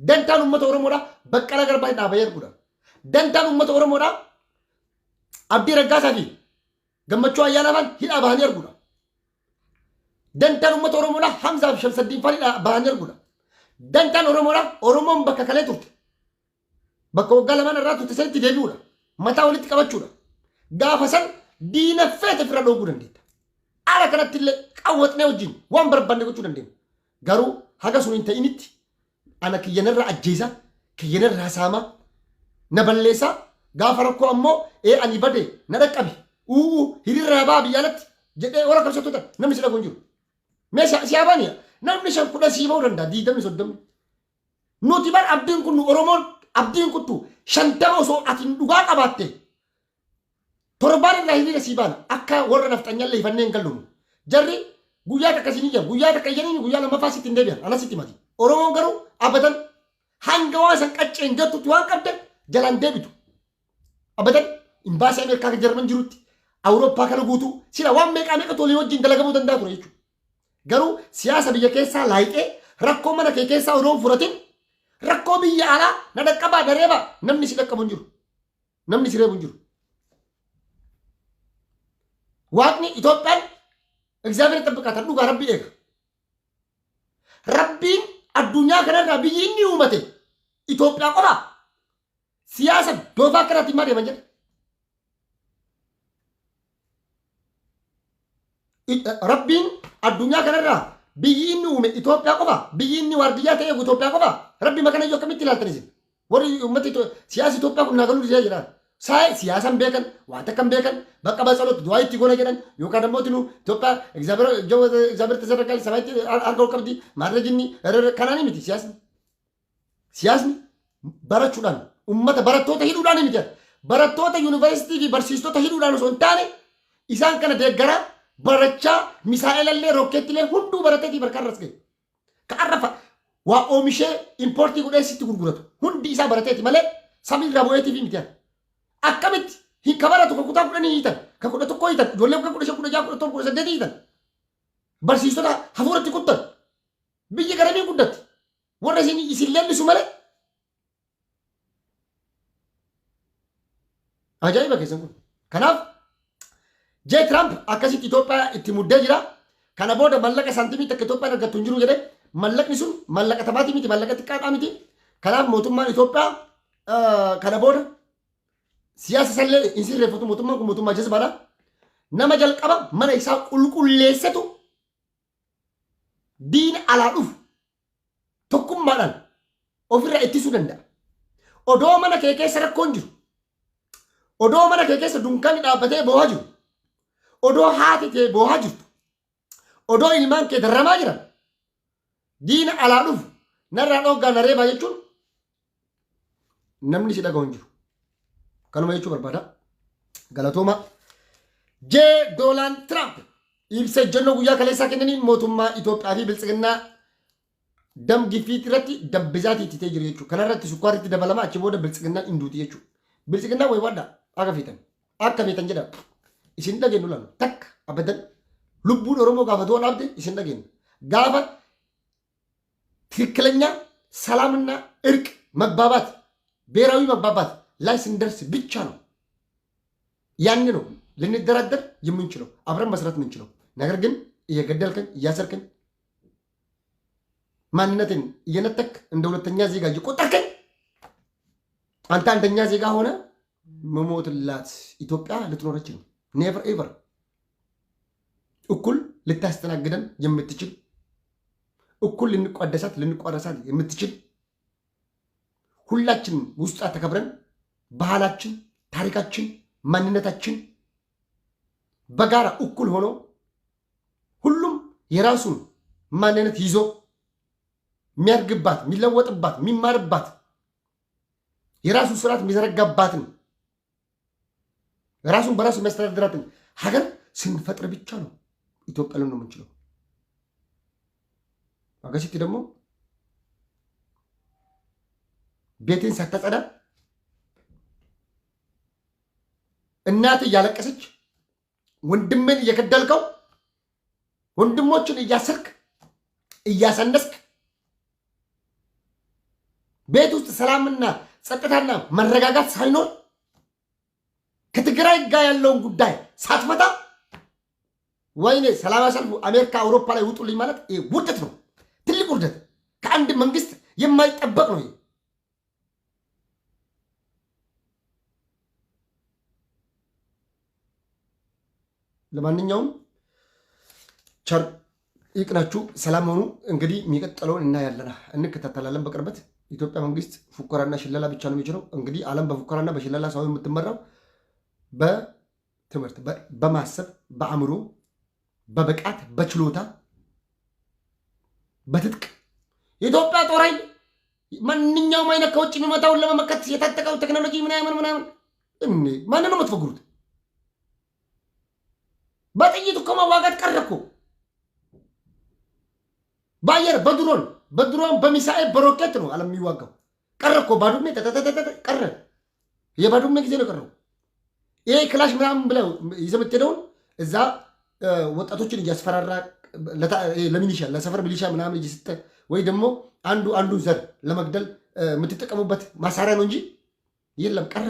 S1: Dantaan uummata Oromoodhaa Baqqalaa Garbaa hidhaa bahee arguudha. Dantaan uummata Oromoodhaa Abdii Raggaasaa fi Gammachuu Ayyaanaa faan hidhaa bahanii arguudha. Dantaan uummata Oromoodhaa Hamzaa fi Shamsaddiin faan hidhaa bahanii arguudha. Dantaan Oromoodhaa Oromoon bakka kalee turte, bakka waggaa lamaan irraa turte sanitti deebi'uudha. Mataa walitti qabachuudha. Gaafa san diina feete ofirra dhooguu dandeetta. Ala kanatti illee qawwaxnee wajjin waan barbaanne gochuu dandeenya. Garuu haga sun hin ta'initti ana kiyyanarraa ajjeesaa, kiyyanarraa saamaa, na balleessaa, gaafa rakkoo ammoo ee ani bade na dhaqqabi, uuu hiriirraa baa biyya alatti jedhee warra qabsattoota namni si dhaguu hin jiru. Mee si habaani namni 5 10 sii ba'uu danda'a, 20 30. Nuti bar abdiin kun nu Oromoon abdiin kuttu 50 osoo ati dhugaa qabaatte torbaan irraa hiriira sii baana, akka warra nafxanyallee ifannee hin gallu. Jarri guyyaa takka siin iyyan, guyyaa takka iyyanii guyyaa lammaffaa sitti hin deebi'an, anas sitti mati. Oromoon garuu abadan hanga waan san qacceen gattutti waan qabde jalaan deebitu. Abadan imbaasii Ameerikaa kan Jarman jirutti, Awurooppaa kana guutuu sila waan meeqaa meeqa tolii wajjin dalagamuu danda'a ture jechuudha. Garuu siyaasa biyya keessaa laayixee, rakkoo mana kee keessaa odoo hin furatin rakkoo biyya alaa na dhaqqabaa, na reebaa, namni si dhaqqabu hin jiru. Namni si reebu hin jiru. Waaqni Itoophiyaan እግዚአብሔር ይጠብቃታል. Dhugaa Rabbi eega. Rabbiin addunyaa kanarraa biyyi inni uumate Itoophiyaa qofa siyaasa doofaa akkanaatiin maa deeman jedha. Rabbiin addunyaa kanarraa biyyi inni uume Itoophiyaa qofa, biyyi inni waardiyyaa ta'e eegu Itoophiyaa qofa. Rabbi makana iyyuu akkamitti ilaaltan isin? Warri uummata siyaasa Itoophiyaa kun naa galuu didee jedha. Siyaasa hin beekan, waan takka hin beekan, bakka batsalootti du'aa itti goona jedhan yookaan ammoo tinu Itoophiyaa እግዚአብሔር ተዘረጋል ሰማይtti harka ol qabdi maarra jinni kanaani miti siyaasni. Siyaasni barachuudhaan ummata barattoota hidhuudhaan miti. Barattoota yuunivarsiitii fi barsiistota hidhuudhaan osoo hin taane isaan kana deeggaraa barachaa misaa'elallee rokkeettilee hunduu barateetii barkaan ras ga'e. Ka arrafa waa oomishee import godhee sitti gurguratu hundi isaa barateeti malee samiirraa bu'eetiif miti. Akkamitti hin ka baratu ka kutaa 10 hiitan, ka 11 hiitan, ijoollee ka 15, 16, 17, 18 hiitan. Barsiistota hafuuratti kuttan. Biyyi garamiin guddatti. Warra isin leellisu malee. Ajaa'iba keessan kun. Kanaaf J. Trump akkasitti Itoophiyaa itti muddee jira. Kana booda mallaqa saantimii takka Itoophiyaan argattu hin jiru jedhee mallaqni sun mallaqa tabaatii miti, mallaqa xiqqaadhaa miti. Kanaaf mootummaan Itoophiyaa kana booda siyaasa isallee hin sirreeffatu. Mootummaan kun mootummaa jazbaadha. Nama jalqaba mana isaa qulqulleessetu diina alaa dhufu tokkummaadhaan ofirraa ittisuu danda'a. Odoo mana kee keessa rakkoon jiru, odoo mana kee keessa dunkaanni dhaabbatee boohaa jiru, odoo haati kee boohaa jirtu, odoo ilmaan kee darramaa jiran, diina alaa dhufu narraa dhooggaa na reebaa jechuun namni si dhaga'u hin jiru. Kanuma jechuu barbaada. Galatooma. J. Doonaald Tiraamp ibsa ejjennoo guyyaa kaleessaa kennaniin mootummaa Itoophiyaa fi Biltsiginnaa dam giffiitti irratti dabbizaatii itti ta'ee jiru jechuudha. Kanarratti sukkaarri itti dabalama, achi booda Biltsiginnaan hinduuti jechuudha. Biltsiginnaa waywaadha akka feetan. Akka feetan jedha. Isin dhageenyu lalu takka abadan lubbuun Oromoo gaafa du'a dhaabde isin dhageenyu. Gaafa ትክክለኛ ሰላምና እርቅ መግባባት ብሔራዊ መግባባት ላይ ስንደርስ ብቻ ነው። ያን ነው ልንደራደር የምንችለው አብረን መስራት የምንችለው። ነገር ግን እየገደልከኝ እያሰርከኝ ማንነትን እየነጠክ እንደ ሁለተኛ ዜጋ እየቆጠርከኝ አንተ አንደኛ ዜጋ ሆነ መሞትላት ኢትዮጵያ ልትኖር አትችልም። Never ever። እኩል ልታስተናግደን የምትችል፣ እኩል ልንቋደሳት ልንቋረሳት የምትችል፣ ሁላችንም ውስጧ ተከብረን ባህላችን፣ ታሪካችን፣ ማንነታችን በጋራ እኩል ሆኖ ሁሉም የራሱን ማንነት ይዞ የሚያድግባት፣ የሚለወጥባት፣ የሚማርባት፣ የራሱን ስርዓት የሚዘረጋባትን፣ ራሱን በራሱ የሚያስተዳድራትን ሀገር ስንፈጥር ብቻ ነው ኢትዮጵያ ልንሆን የምንችለው። Akkasitti ደግሞ ቤቴን ሳታጸዳ እናት እያለቀሰች ወንድምን እየገደልከው ወንድሞችን እያሰርክ እያሰነስክ ቤት ውስጥ ሰላምና ጸጥታና መረጋጋት ሳይኖር ከትግራይ ጋር ያለውን ጉዳይ ሳትፈታ ወይኔ ሰላማዊ ሰልፉ አሜሪካ አውሮፓ ላይ ውጡልኝ ማለት ይሄ ውርደት ነው። ትልቅ ውርደት፣ ከአንድ መንግስት የማይጠበቅ ነው። ይሄ ለማንኛውም ቸር ይቅናችሁ፣ ሰላም ሆኑ። እንግዲህ የሚቀጥለውን እናያለን፣ እንከታተላለን በቅርበት። ኢትዮጵያ መንግስት ፉከራና ሽለላ ብቻ ነው የሚችለው። እንግዲህ ዓለም በፉከራና በሽለላ ሳይሆን የምትመራው በትምህርት፣ በማሰብ፣ በአእምሮ፣ በብቃት፣ በችሎታ፣ በትጥቅ። የኢትዮጵያ ጦር ኃይል ማንኛውም አይነት ከውጭ የሚመጣውን ለመመከት የታጠቀው ቴክኖሎጂ ምናምን ምናምን እኔ ማንን ነው የምትፎግሩት? በጥይት እኮ መዋጋት ቀረ እኮ። በአየር በድሮን በሚሳኤል በሮኬት ነው ዓለም የሚዋጋው። ቀረ እኮ ባዱሜ ተተተተተ ቀረ። የባዱሜ ጊዜ ነው ቀረው። ይሄ ክላሽ ምናምን ብለው ይዘህ የምትሄደውን እዛ ወጣቶችን እያስፈራራ ለሚሊሻ ለሰፈር ሚሊሻ ምናምን እየሰጠ ወይ ደግሞ አንዱ አንዱን ዘር ለመግደል የምትጠቀሙበት ማሳሪያ ነው እንጂ የለም ቀረ።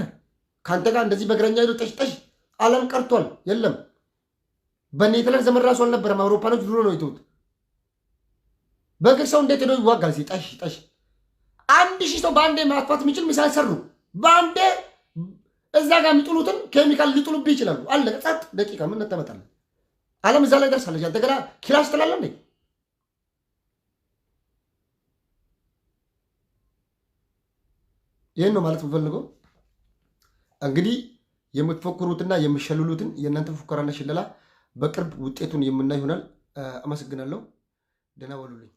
S1: ከአንተ ጋር እንደዚህ በእግረኛ ሄዶ ጠሽ ጠሽ ዓለም ቀርቷል። የለም በእነ ሂትለር ዘመን ራሱ አልነበረም። አውሮፓኖች ድሮ ነው የተዉት። በእግር ሰው እንዴት ሄዶ ይዋጋል? ጠሽ ጠሽ 1000 ሰው በአንዴ ማጥፋት የሚችል ሚሳይል ሰሩ። በአንዴ እዛ ጋር የሚጥሉትን ኬሚካል ሊጥሉብህ ይችላሉ። አለቀ። ጸጥ ደቂቃ ምን ታመጣለህ? ዓለም እዛ ላይ ደርሳለች። አንተ ገና ክላሽ ትላለህ እንዴ? ይህን ነው ማለት የምፈልገው። እንግዲህ የምትፎክሩትና የምትሸልሉትን የእናንተ ፉከራና ሽለላ በቅርብ ውጤቱን የምናይ ይሆናል። አመሰግናለሁ። ደህና ዋሉልኝ።